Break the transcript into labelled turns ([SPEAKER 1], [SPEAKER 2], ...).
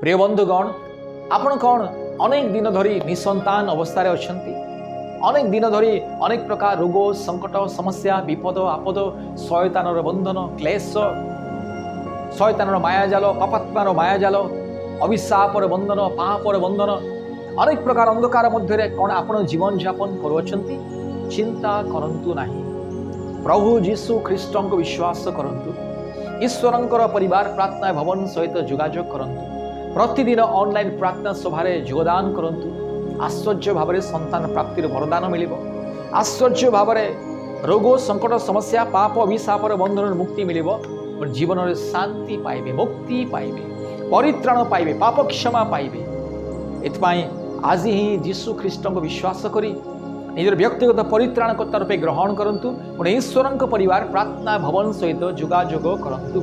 [SPEAKER 1] ପ୍ରିୟ ବନ୍ଧୁଗଣ, ଆପଣ କ'ଣ ଅନେକ ଦିନ ଧରି ନିସନ୍ତାନ ଅବସ୍ଥାରେ ଅଛନ୍ତି? ଅନେକ ଦିନ ଧରି ଅନେକ ପ୍ରକାର ରୋଗ, ସଙ୍କଟ, ସମସ୍ୟା, ବିପଦ, ଆପଦ, ଶୟତାନର ବନ୍ଧନ, କ୍ଲେଶ, ଶୟତାନର ମାୟାଜାଲ, ପାପାତ୍ମାର ମାୟାଜାଲ, ଅଭିଶାପର ବନ୍ଧନ, ପାପର ବନ୍ଧନ, ଅନେକ ପ୍ରକାର ଅନ୍ଧକାର ମଧ୍ୟରେ କ'ଣ ଆପଣ ଜୀବନଯାପନ କରୁଅଛନ୍ତି? ଚିନ୍ତା କରନ୍ତୁ ନାହିଁ। ପ୍ରଭୁ ଯୀଶୁ ଖ୍ରୀଷ୍ଟଙ୍କୁ ବିଶ୍ୱାସ କରନ୍ତୁ। ଈଶ୍ୱରଙ୍କର ପରିବାର ପ୍ରାର୍ଥନା ଭବନ ସହିତ ଯୋଗାଯୋଗ କରନ୍ତୁ। ପ୍ରତିଦିନ ଅନଲାଇନ୍ ପ୍ରାର୍ଥନା ସଭାରେ ଯୋଗଦାନ କରନ୍ତୁ। ଆଶ୍ଚର୍ଯ୍ୟ ଭାବରେ ସନ୍ତାନ ପ୍ରାପ୍ତିର ବରଦାନ ମିଳିବ। ଆଶ୍ଚର୍ଯ୍ୟ ଭାବରେ ରୋଗ, ସଙ୍କଟ, ସମସ୍ୟା, ପାପ, ଅଭିଶାପର ବନ୍ଧନରୁ ମୁକ୍ତି ମିଳିବ। ଜୀବନରେ ଶାନ୍ତି ପାଇବେ, ମୁକ୍ତି ପାଇବେ, ପରିତ୍ରାଣ ପାଇବେ, ପାପ କ୍ଷମା ପାଇବେ। ଏଥିପାଇଁ ଆଜି ହିଁ ଯୀଶୁ ଖ୍ରୀଷ୍ଟଙ୍କୁ ବିଶ୍ୱାସ କରି ନିଜର ବ୍ୟକ୍ତିଗତ ପରିତ୍ରାଣକର୍ତ୍ତା ରୂପେ ଗ୍ରହଣ କରନ୍ତୁ ପୁଣି ଈଶ୍ୱରଙ୍କ ପରିବାର ପ୍ରାର୍ଥନା ଭବନ ସହିତ ଯୋଗାଯୋଗ କରନ୍ତୁ।